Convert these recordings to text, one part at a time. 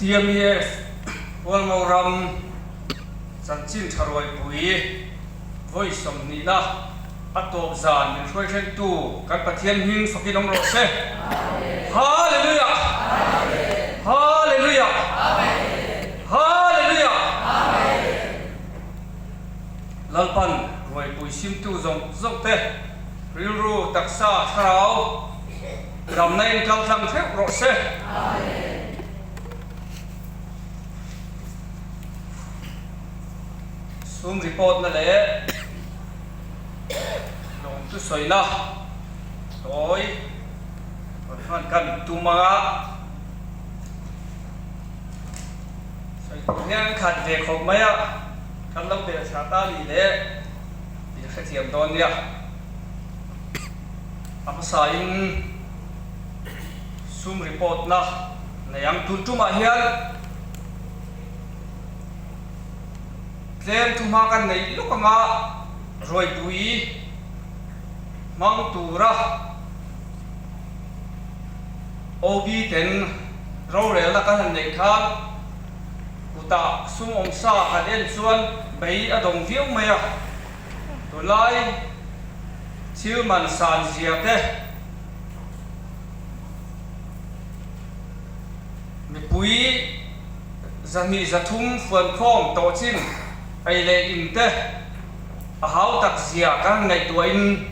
TMEF Hualngo ram chanchin tha ruaipui vawi sawmhnihna a tawp zan min hruai thlengtu kan Pathian hming fakin awm rawh se. Hallelujah! Hallelujah! Hallelujah! Lalpan ruaipui simtu zawng zawng te rilru taksa thlarau Damna in kal tlang theuh rawh se. Sum report na leh lawmtu sawina tawi rawn hman kan tum anga sawi tur hian khat ve khawp mai a, kan lo belh thla ta ni leh in hrethiam dawn nia. A hmasain sum report na nei ang. Tun tumah hian tlem thu hma kan neih lawk anga ruaipui hmang tura OB ten rorelna kan han neih khan kutah sum awmsa kan en chuan bei a dawng viau mai a. Tunlai thil man san zia te, mipui 203 fuankhawm tawh chin ei leh in te a hau tak zia kan ngaihtuahin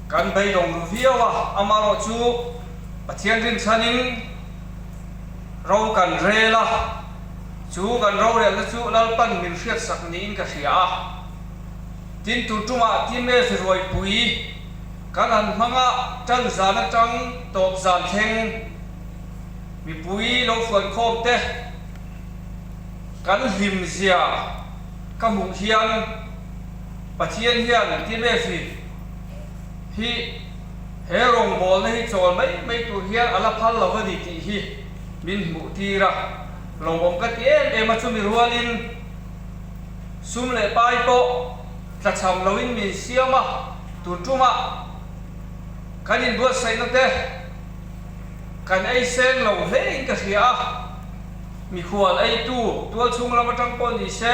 kan beidawng ru viau a, amaherawh chu Pathian rinchhanin ro kan rel a. Chu kan rorelna chu Lalpan min hriatsak niin ka hria a. Tin, tun tumah TMF ruaipui kan han hmang a, tan zan atang tawp zan thleng mipui lo fuankhawm te kan hlim zia ka hmuh hian Pathian hian TMF hi he rawngbawlna hi chawl mai mai tur hian a la phal lo a ni tih hi min hmuh tir a. Lawmawm ka ti em em a, chumi rualin sum leh pai pawh tlachham loin min siam a, tun tumah kan inbuatsaihna te kan ei seng lo hlein ka hria a, mikhual eitu tualchhung lam atang pawh ni se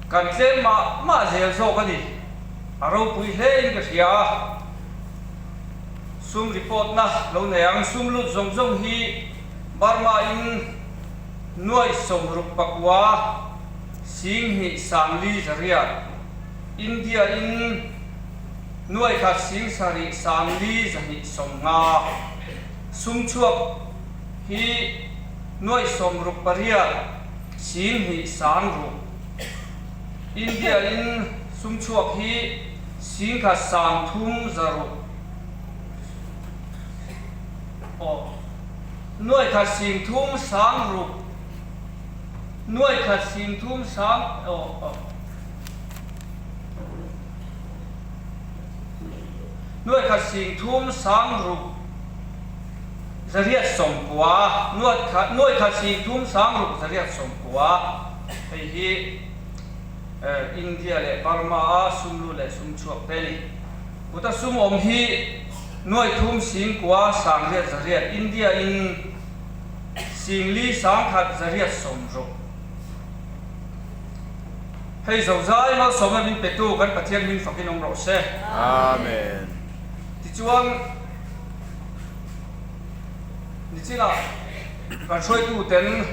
kan tlem mah mah zel zawk a ni, a ropui hlein ka hria a, sum report na lo nei ang, sum lut zawng zawng hi. Burma in 69 2 50 8, India in 1 7 9 250, sum chhuak hi 68 2 6, India in sum chhuak hi 1 3 6. Aw. 1 3 6, 1 3 sang aw aw. 1 3 6 890, 1 3 6 890 hei hi India leh Burma a sumlu leh sumchhuak te a ni. Kuta sum awm hi 3 10 800, India in 4 1 860. Hei zozai malsawmna min petu kan Pathian hming fakin awm rawh se. Amen. Tichuan, nichinah kan hruaituten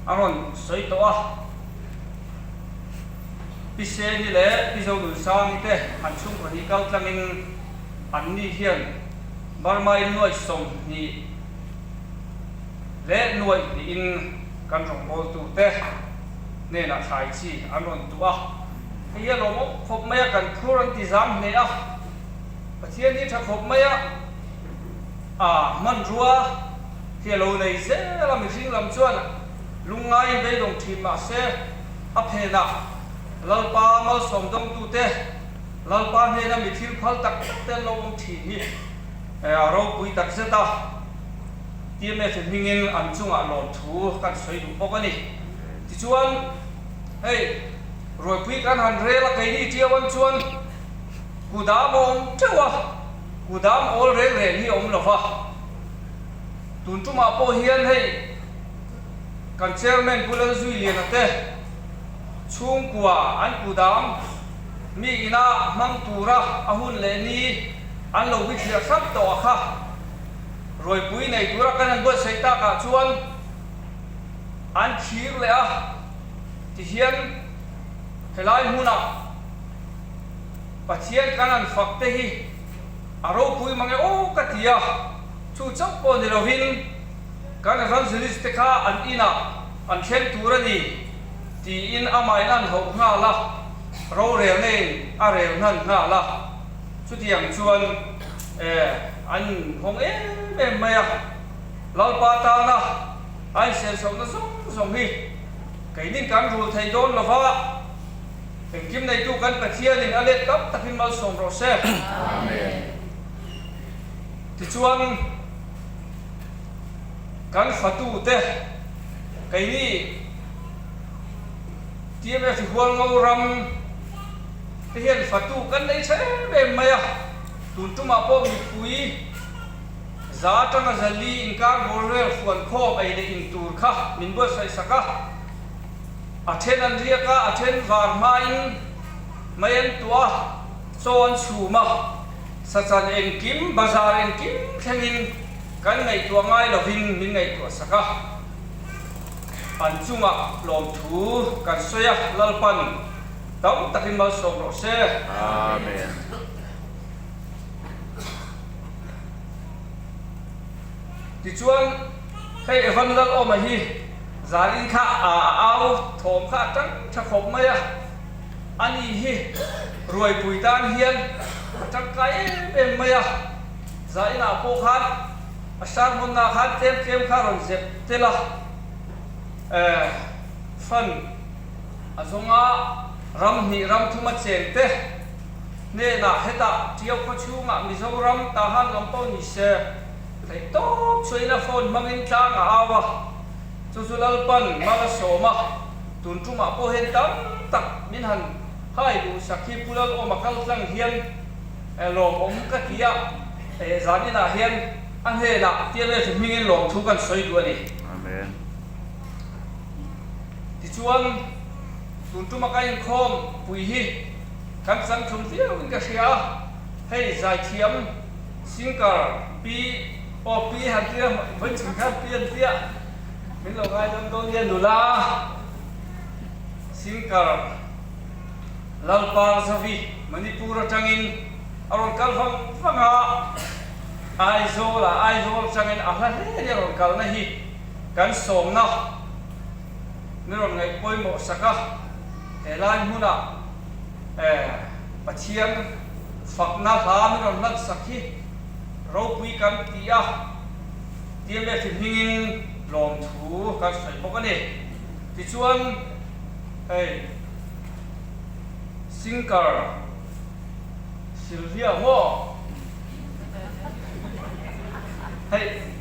an rawn sawi tawh a. Pi Seni leh Pi Zonunsangi te an chhungkaw hnih kal tlangin an ni hian Burma in 20 leh nuaih hnihin kan rawngbawltu te hnenah thlai chi an rawn tuh a, hei hi a lawmawm khawp mai a, kan phur an ti zam hle a, Pathian hi tha khawp mai a, a hmanrua hi a lo nei zel a, mihring lam chuan lungngaiin beidawng thin mah se, A phenah Lalpa malsawm dawngtute, Lalpa hnena mi thil phal tak tak te an lo awm thin hi a ropui tak zet a. TMF hmingin an chungah lawmthu kan sawi duh bawk a ni. Tichuan, hei Ruaipui kan han rel a, keini Tiawan chuan kudam a awm teuh a, kudam awl reng reng hi a awm lo va. Tun tumah pawh hian hei kan Chairman Pu Lalzuiliana te chhungkua an kudam mi ina hmang tura a hun leh ni an lo bithliah hrap tawh a kha. Ruaipui nei tura kan han buatsaih takah chuan an thlir leh a, tihian helai hmunah Pathian kan han fak te hi a ropui mange aw ka ti a, chu chauh pawh ni lovin kan evangelist te kha an inah an thleng tur a ni tiin amahin an hauh nghal a, rorelna in a rel hnan nghal a, chutiang chuan an inhawng em em mai a, Lalpa tana a insensohna zawng zawng hi keinin kan rul thei dawn lova, Engkim neitu kan Pathianin a let tam takin malsawm rawh se. Amen. Tichuan, kan fatute keini TMF Hualngo ram te hian fatu kan nei tha em em mai a, tun tumah pawh mipui za atanga zali inkar bawr vel fuan khawm ei leh in tur kha min buatsaih sak a. A then an riak a, a then var hmain mei an tuah a, chaw an chhum a, sachan engkim, bazar engkim thlengin kan ngaihtuah ngai lovin min ngaihtuah sak a. An chungah lawmthu kan sawi a, Lalpan tam takin malsawm rawh se. Amen. Tichuan, hei Evan Lalawma hi Zalin kha a au thawm kha a tang tha khawp mai a, ani hi ruaipui tan hian a tangkai em em mai a, Zainah pawh khan a sermon-na khan tlem tlem kha rawn zep tel a, fan a zawng a, ram hnih ram thum a cheng te hnenah hetah Tiau khaw chhungah Mizoram Tahan lam pawh ni se theih tawp chuain a phone hmangin tlang a au a. Chu chu Lalpan mal a sawm a, tun tumah pawh hian tam tak min han hai duh sak hi Pu Lalawma kal tlang hian lawmawm ka ti a, zan inah hian a hnenah TMF hmingin lawmthu kan sawi duh a ni. Amen. Tichuan, tun tuma ka inkhawm pui hi kan changthlum viauin ka hria a, hei zaithiam singer Pi Aw pi han tia vawi chung khan pi an tia min lo ngai dawn dawn nia nula Sinkar Lalpar Zavi Manipur atangin a rawn kal vang vang a, Aizawl ah Aizawl atangin a hla hle nia rawn kalna hi kan sawmna min rawn ngaih pawimawh sak a, helai hmunah Pathian fakna hla min rawn hlan sak hi. Ropui kan ti a, TMF hmingin lawmthu kan sawi bawk a ni. Tichuan hei Singer Sylvia maw? Hei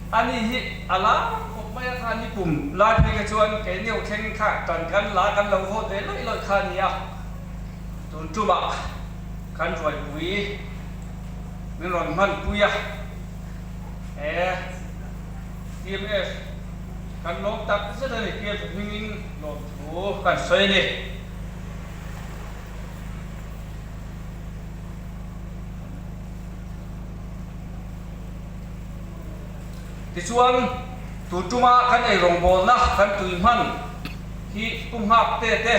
ani hi a lar khawp mai a kha ni kum lai phei kha chuan kei neu thleng kha tan kan la kan lo vote ve lawih lawih kha a ni a, tun tumah kan ruaipui. Min rawn hmanpui a, he TMF kan lawm tak zet a ni, TMF hmingin lawmthu kan sawi a ni. Tichuan, tun tuma kan ei rawngbawlna kan tui hman hi Pu Nghak te te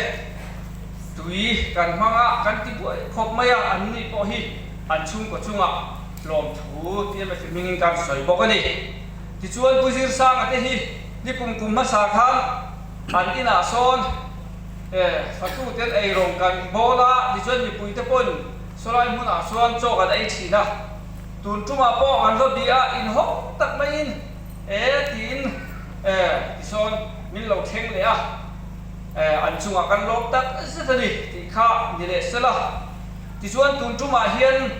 tui kan hmang a, kan ti buai khawp mai a, an ni pawh hi An chhungkaw chungah tlawmthu tia mehri hmingin kan sawi bawk a ni. Tichuan Pu Zirsanga te hi ni kum kum hmasa khan an inah sawn fatuten eirawng kan bawl a, tichuan mipuite pawhin sawlai hmunah chuan chaw kan ei thin a. Tun tumah pawh an va bih a, inhawng tak maiin e tiin tisawn min lo thleng leh a, an chungah kan lawm tak zet a ni tih kha ni leh sela. Tichuan tun tumah hian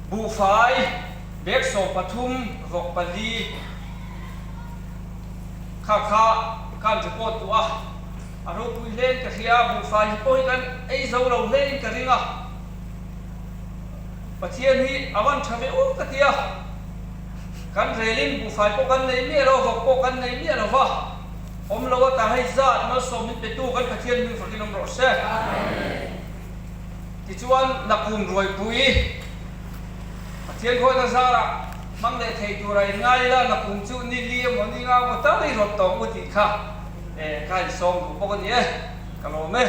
buhfai bag 13 vawk pali kha kha kan report duh a, a ropui hlein ka hria a, buhfai hi pawh hi kan ei zo lo hlein ka ring a, Pathian hi a van tha ve u ka ti a. Kan relin buhfai pawh kan nei miah lo, vawk pawh kan nei miah lo va, awm lo ata hei zat malsawm min petu kan Pathian hming fakin awm rawh se. Tichuan, Nakum Ruaipui, Pathian khawina zarah hmang leh thei tura in ngai ila, Nakum chu ni li emaw ni nga emaw tal i rawt tawng u tih kha ka insawm duh bawk a ni e, ka lawm e.